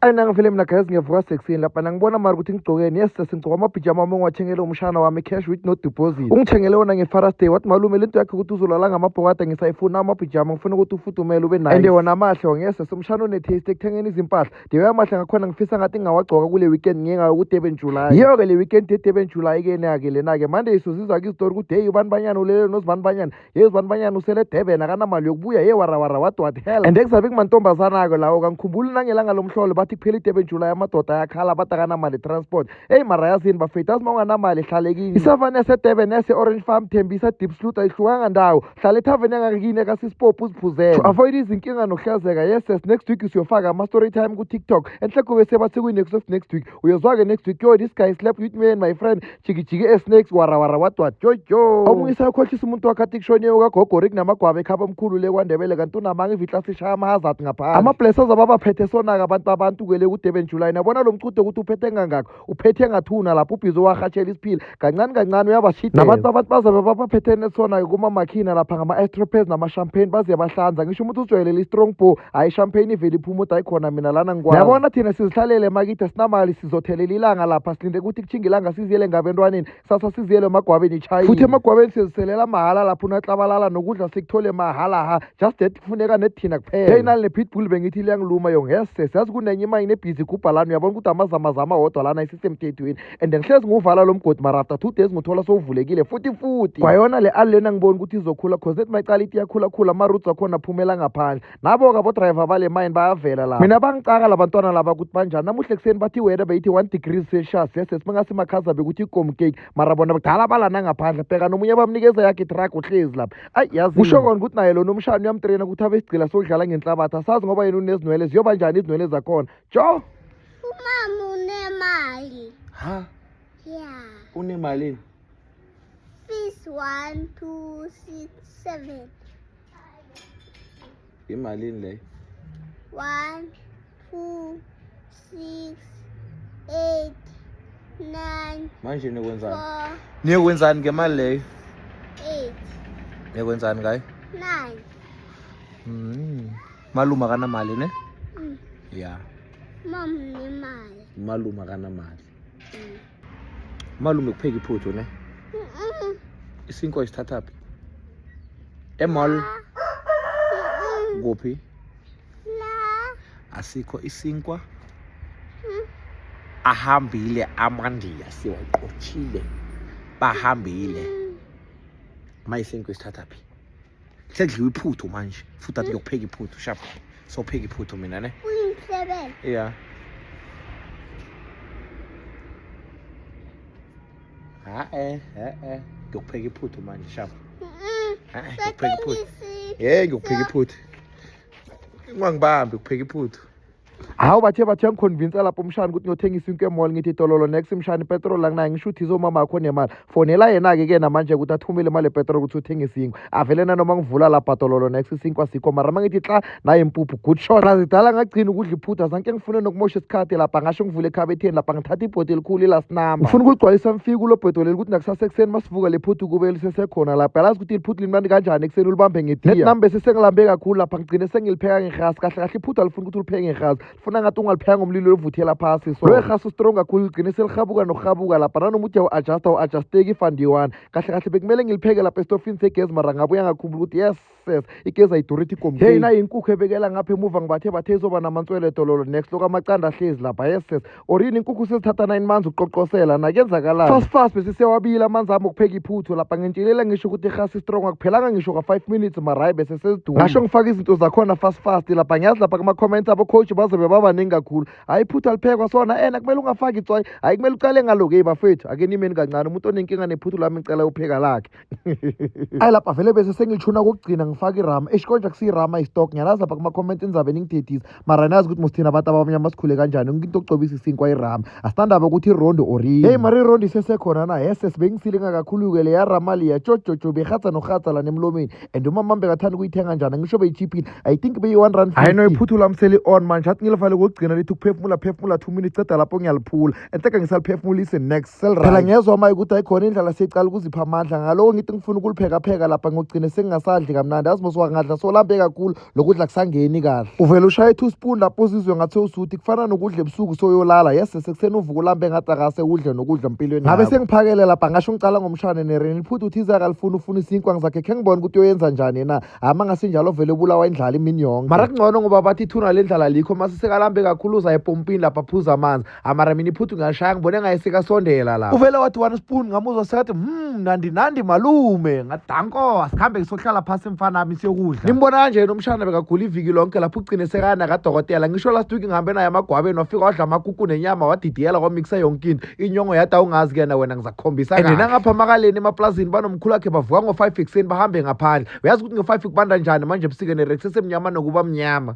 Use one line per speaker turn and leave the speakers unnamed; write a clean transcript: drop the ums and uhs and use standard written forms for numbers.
Ayi nangivele mina guys, ngiyavuka sekuseni lapha, nangibona mara ukuthi ngigcokeni. Yes, sengigcoka amabhijama ami engiwathengele umshana wami, cash with no deposit. Ungithengele wona nge-Father's Day, wathi malume, lento yakhe ukuthi uzolala ngamabhokada ngisayifuna, amabhijama ngifuna ukuthi ufudumele, ube nice. And wona amahle. Yes, umshana une-taste ekuthengeni izimpahla, the way amahle ngakhona, ngifisa ngathi ngingawagcoka kule weekend ngiye ku-Durban July. Yiyo-ke le weekend ye-Durban July ke na-ke lena-ke. Monday sizizwa-ke izitori ukuthi heyi, ubani banyana ulele nozibani banyana, hey, uzibani banyana usele Durban, akanamali yokubuya, hey, warawara, what hell. And ekuzabe kumantombazana-ke lawo, kangikhumbuli nangelanga lomhlolo bathi kuphela i-Durban July, amadoda ayakhala, bathi akanamali transport. Eyi mara yazini bafethu, azi uma unganamali hlalekini. Isavani yaseDurban, yase-Orange Farm, Thembisa, Diepsloot ayihlukanga ndawo. Hlala ethaveni yangakini ekasisipopu, uziphuzele to avoid izinkinga nokuhlazeka. Yes, next week siyofaka ama-story time ku-TikTok enhle kube sebathi kuyi-next of next week. Uyozwa-ke next week, yo, this guy slept with me and my friend, jikijiki e-snakes, warawara, what what, jo jo. Omunye usayakhohlisa umuntu wakhe, athi kushoniwe kagogorik namagwaba ekhaba omkhulu le KwaNdebele, kanti unamanga, ivitla sishaya ama-hazard ngaphandle. Ama-blessers ababaphethe sona-ke abantu babantu-ke le ku-Durban July. Nabona lo mcudo ukuthi uphethe ngangakho, uphethe ngathuna lapho, ubhizi wahatshela isiphila kancane kancane, uyabashidela nabantu. Abantu bazabe babaphethene sona-ke kumamakhina lapha ngama-estropes nama-champagne, baze bahlanza. Ngisho umuntu uzijwayelele i-strong bow, hayi, champagne ivele iphuma uthi ayikhona mina lana ngikwazi. Yabona thina sizihlalele emakithi, asinamali, sizothelela ilanga lapha, silinde ukuthi kuthinga ilanga, siziyele ngabentwaneni kusasa, siziyele emagwabeni ichayini futhi emagwabeni siziselela mahhala lapho, unaklabalala nokudla sikuthole mahala ha, just that kufuneka nethina kuphela. Hey, nali ne-pitbull bengithi liyangiluma yo ngese siyazi kunenye imayini ebhizi igubha lana, uyabona ukuthi amazamazama wodwa lana isisemthethweni. And ngihlezi ngiwuvala lo mgodi, mara after 2 days ngithola sowuvulekile futhi futhi. Kwayona le ali lena ngiboni ukuthi izokhula, cause nethi mayicala ithi iyakhulakhula, ama-roots akhona aphumela ngaphandle. Nabo-ke abo-driver bale mine bayavela lapha. Mina bangicaka labantwana laba ukuthi banjani. Namuhla ekuseni bathi weather beyithi 1 degrees Celsius. Yes, bangase makhaza, bekuthi igomcake, mara bona kudala balana ngaphandle. Bheka nomunye bamnikeza yakhe itruck, uhlezi lapha. Ayi yazi, kusho kona ukuthi naye lona umshana uyamtrena ukuthi abe sigcila sokudlala ngenhlabathi. Asazi ngoba yena unezinwele, ziyoba njani izinwele zakhona jo.
Umama unemali.
Ha?
Yeah.
Unemalini?
Fish 1, 2, 6, 7.
Imalini leyo?
1, 2, 6, 8, 9,
Manje nikwenzani?
4,
Niyokwenzani ngemali leyo?
8,
Niyokwenzani ngayo?
9.
Malume akanamali ne?
Mm.
Ya.
Mom nemali.
Malume akanamali. Malume kupheka iphuthu ne?
Mm.
Isinkwa isithathaphi? E-mall?
Mm.
Kuphi?
La.
Asikho isinkwa. Ahambile amandiya, siwaqothile. Bahambile. Ma isinkwa isithathaphi? Sekudliwa iphuthu manje. Futhi athi ngiyokupheka iphuthu, sharp. Sopheka iphuthu mina ne?
Uyinhlebele.
Yeah. Ha eh, eh eh. Ngiyokupheka iphuthu manje, sharp. Ha eh, ngiyokupheka iphuthu. Hey, ngiyokupheka iphuthu. Ungangibambi, ukupheka iphuthu.
Hawu, bathe yangiconvince lapho umshana ukuthi ngiyothenga isinkwa e-mall. Ngithi tololo next mshana, ipetrol anginayo. Ngisho ukuthi izomama akho nemali, fonela yena-ke ke namanje ukuthi athumele imali yepetrol ukuthi uthenge isinkwa. Avele nanoma ngivula lapha, tololo next, isinkwa sikho, mara mangithi xa naye impuphu, good shot. Plus dala ngagcina ukudla iphuthu, azanke ngifune nokumosha isikhathi lapha. Ngasho ngivule ekhabetheni lapha, ngithatha ibhodi elikhulu ilasinamba, ngifuna ukuligcwalisa mfike kulo bhodo leli, ukuthi nakusasa ekuseni masivuka le phuthu kube lisesekhona lapha. Yalazi ukuthi liphuthu limnandi kanjani ekuseni ulibambe ngetiya. Net nami bese sengilambe kakhulu lapha, ngigcine sengilipheka ngerhasi. Kahle kahle iphuthu alifuni ukuthi ulipheke ngerhasi, lifuna ngathi ungalipheka ngomlilo olivuthela phasi. So lo irhasi strong kakhulu, ligcine selihabuka nokuhabuka lapha, nanoma uthi uyawu-adjusta, awu-adjusteki ifandiwana. Kahle kahle bekumele ngilipheke lapha esitofini segezi, mara ngabuya ngakhumbula ukuthi yes, igezi ayiduri, ithi gomke. Hey, nayi inkukhu ebekela ngapha emuva, ngibathe bathe izoba namantswele, dololo next lokho amaqanda ahlezi lapha. Yes, or yini inkukhu sezithatha 9 months ukuqoqosela nakuyenzakalani. Fast fast bese siyawabila amanzi ami okupheka iphuthu lapha. Ngitshelile ngisho ukuthi irhasi strong, akuphelanga ngisho ka-5 minutes, mara hayi bese seziduma. Ngasho ngifaka izinto zakhona fast fast lapha. Ngiyazi lapha kuma-comments abo-coach bazobe babaningi kakhulu. Hayi, iphuthu aliphekwa sona ena, kumele ungafaki itswayi, hayi, kumele uqale ngaloku. Heyi bafethu, ake nimeni kancane, umuntu onenkinga nephuthu lami ngicela upheka lakhe. Ayi lapha vele bese sengilitshuna kokugcina, ngifaka irama. Eish, konje akusiyirama, istock. Ngiyalazi lapha kuma-comment nizabe ningidedisa, mara nazi ukuthi mosithina abantu abamnyama sikhule kanjani, yonke into okucobisa isinkwa irama, asinandaba ukuthi irondo or yini. Hey, mara irondo isesekhona na? Yes, bengisilingaka kakhulu-ke leya rama leya, jojojo, behatsa nohatsa lana emlomeni. And umama bekathanda ukuyithenga njani, ngisho beyichiphile, I think beyi-R1. Hayi no, iphuthu lami seli-on manje, athi ngilivala. Ngilihefa lokugcina lithi ukuphefumula phefumula 2 minutes, ceda lapho ngiyaliphula enhleke ngisaliphefumulise next sel. Phela ngiyezwa maye ukuthi ayikhona indlala, seyicala ukuzipha amandla. Ngaloko ngithi ngifuna ukuliphekapheka lapha, ngogcine sengingasadli kamnandi. Yazi mos wangadla solambe kakhulu, lokudla kusangeni kahle. Uvele ushaye 2 spoon lapho, uzizwe ngathi usuthi kufana nokudla ebusuku soyolala. Yes, sekuseni uvuka ulambe ngathi akase udle nokudla empilweni. Ngabe sengiphakele lapha, ngasho ngicala ngomshane nereni liphuthu uthize akalifuni, ufuna isinkwa. Ngizakhe khe ngibone ukuthi uyoyenza njani na. Ama ngasinjalo vele ubulawa indlala imini yonke. Mara kungcono ngoba bathi ithuna lendlala likho. Mase sekalambe kakhulu, uza epompini lapha aphuza amanzi. Amara mina iphuthu ngiyashaya, ngibone ngaye sekasondela lapha, uvele wathi 1 spoon. Ngamuzwa sekathi, nandi nandi malume." Ngathi, "Danko, asikhambe ngisohlala phasi mfana wami, siyokudla." Nimbona kanje nomshana bekagula iviki lonke lapho, ugcine sekana kadokotela. Ngisho last week ngihambe naye emagwabeni, wafika wadla amakuku nenyama, wadidiyela, kwamikisa yonke into. Inyongo yathi, "Awungazi kena wena, ngizakukhombisa." And nangapha amakaleni emaplazini banomkhulu wakhe, bavuka ngo-5 ekuseni bahambe ngaphandle. Uyazi ukuthi ngo-5 kubanda njani manje ebusika, nerex sesemnyama nokuba mnyama.